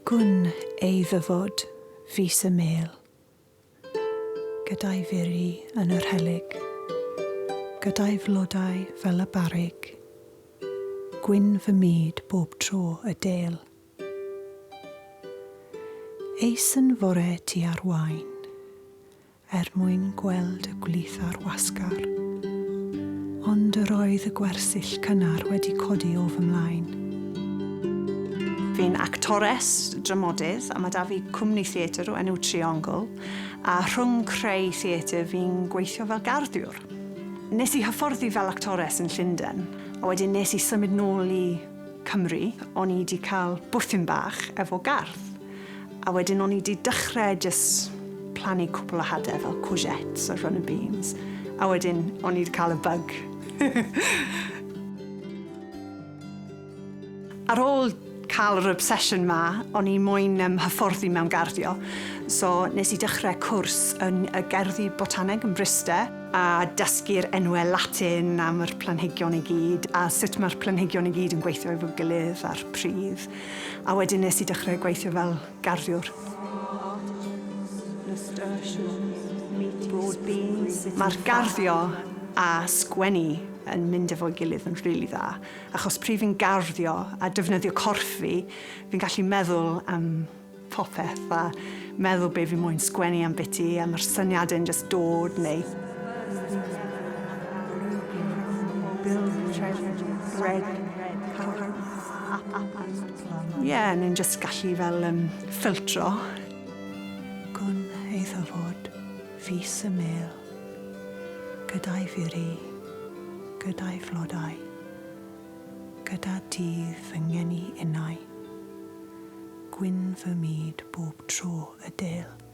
Gwn ei ddyfod fis y mêl, Gyda'i firi yn yr helyg, Gyda'i flodau fel y barrug, Gwyn fy myd bob tro y del. Eis yn fore tua'r waen, er mwyn gweld y gwlith ar wasgar, ond yr oedd y gwersyll cynnar wedi codi o fy mlaen. Fi'n actores, dramodydd, a mae 'da fi cwmni theatr o enw Triongl, a rhwng creu theatr fi'n gweithio fel garddiwr. Nes i hyfforddi fel actores yn Llundain, a wedyn nes i symud nôl i Cymru, o'n i 'di cael bwthyn bach efo gardd. A wedyn o'n i 'di dechrau jyst plannu cwpl o hadau fel courgettes a runner beans. A wedyn o'n i 'di cael y bug. Ar ôl cael yr obsession 'ma, o'n i moyn um, hyfforddi mewn garddio. So nes i dechrau cwrs yn y Gerddi Botaneg yn Bryste a dysgu'r enwau Latin am yr planhigion i gyd a sut mae'r planhigion i gyd yn gweithio efo'i gilydd a'r pridd. A wedyn nes i dechrau gweithio fel garddiwr. Mae'r garddio a sgwennu yn mynd efo'i gilydd yn rili dda, achos pryd fi'n garddio a defnyddio corff fi, fi'n gallu meddwl am popeth a meddwl be fi moyn sgwennu ambiti a mae'r syniadau'n just dod neu... Ie, ni'n just gallu fel um, ffiltro. Gwn ei ddyfod, fis y mêl, gyda'i firi, gyda'i flodau, gyda dydd fy ngeni innau, gwyn fy myd bob tro y del.